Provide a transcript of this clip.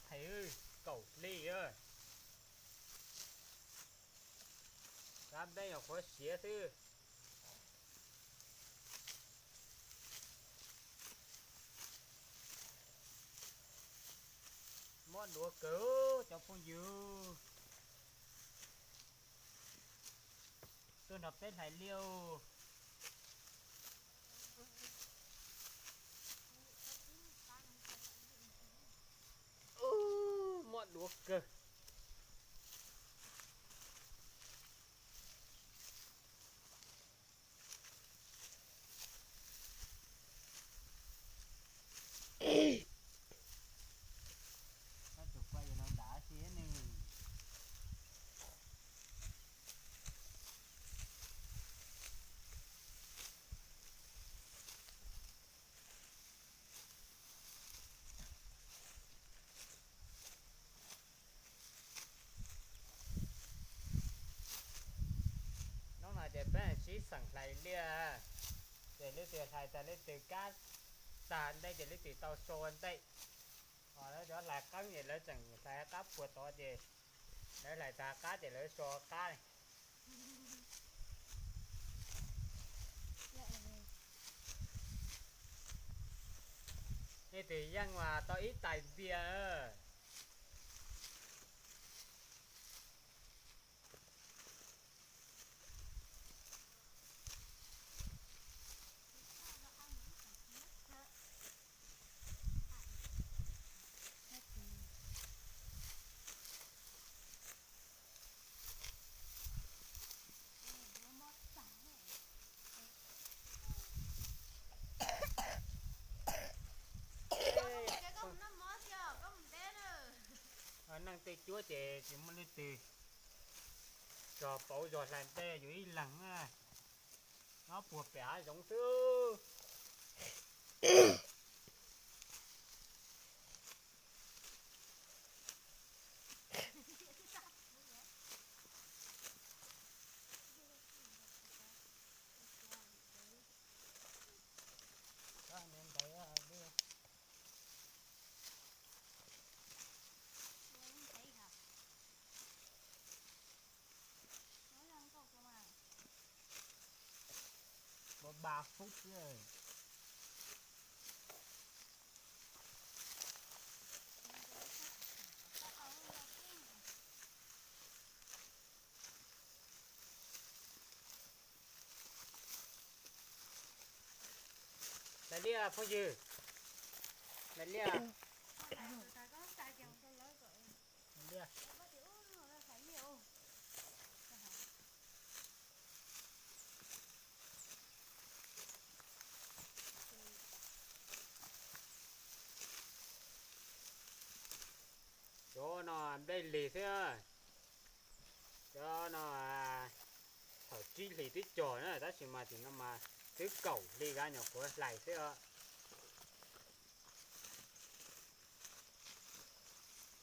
Thaiv kaum hli, kab nplej nyuam qhuav siav xwb. Mob duav kawg cov phooj ywg. Tuaj nrog peb hlais liaj. Mob duav kawg. Koj tsum kuaj yus no nram si nws. Hnub no ces peb sib xeem hlais liaj, ces leej twg hlais tag leej twg kab tag ntej ces leej twg tau so ua ntej. Ho lawv cov hlais qeeb ces lawv tseem hlais qab puag tod ces lawv hlais tag qab ces lawv so qab. Leej twg yeej mas tau ib tais npias. Neeg tej cuab ces tsis muaj leej twg tso pauv zog hlais ntej yus ib leeg na. Nyob puag pem hav zoov xwb. Ba phút xwb. Hlais liaj phooj ywg, hlais liaj. Cov no nplej lig xwb. Cov no thaum tsib hlis twb cog na, tab sis mas tim no mas twb kaum hli kab nyuam qhuav hlais xwb.